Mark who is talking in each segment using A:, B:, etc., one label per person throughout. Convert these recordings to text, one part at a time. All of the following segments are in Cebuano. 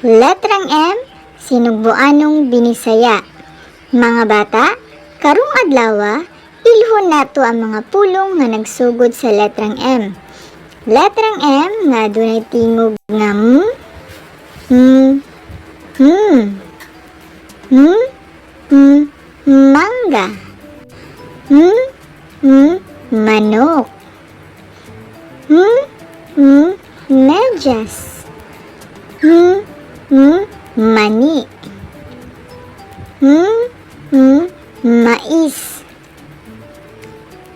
A: Letrang M, sinugbuanong Binisaya. Mga bata, karong adlawa, ilhon nato ang mga pulong nga nagsugod sa letrang M. Letrang M nga adunay tingog nga M, M, M, M, M, mangga. M, M, manok. M, M, medyas. M, M, mani. M, M, mais.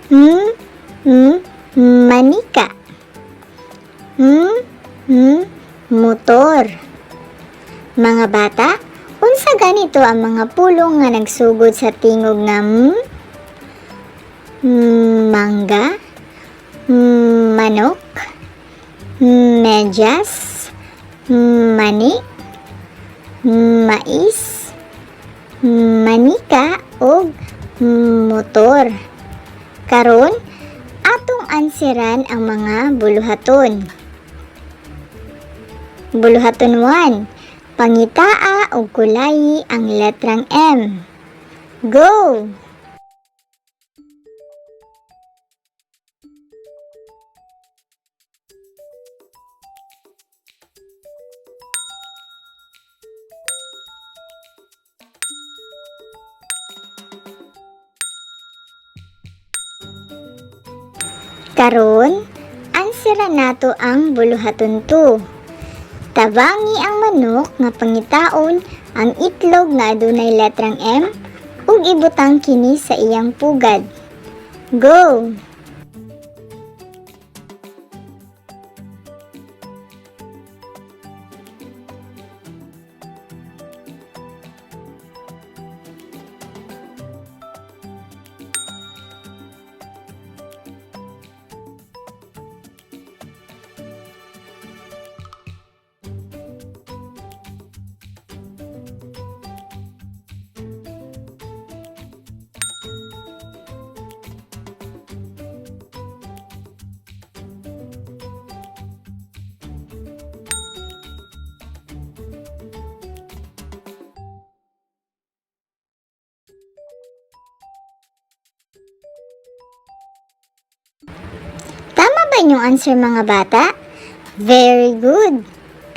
A: M, M, manika. M, M, motor. Mga bata, unsa ganito ang mga pulong nga nagsugod sa tingog nga M? Mangga, manok, medyas, mani, mais, manika ug motor. Karon, atong anseran ang mga buluhaton. Buluhaton 1. Pangitaa og kulayi ang letrang M. Go! Karon, ansera nato ang buluhaton 2. Tabangi ang manok nga pangitaon ang itlog nga adunay letrang M ug ibutang kini sa iyang pugad. Go! Tama ba inyong answer, mga bata? Very good!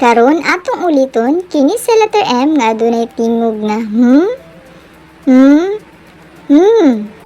A: Karon, atong uliton kini sa letter M nga adunay tingog nga hmm, hmm, hmm.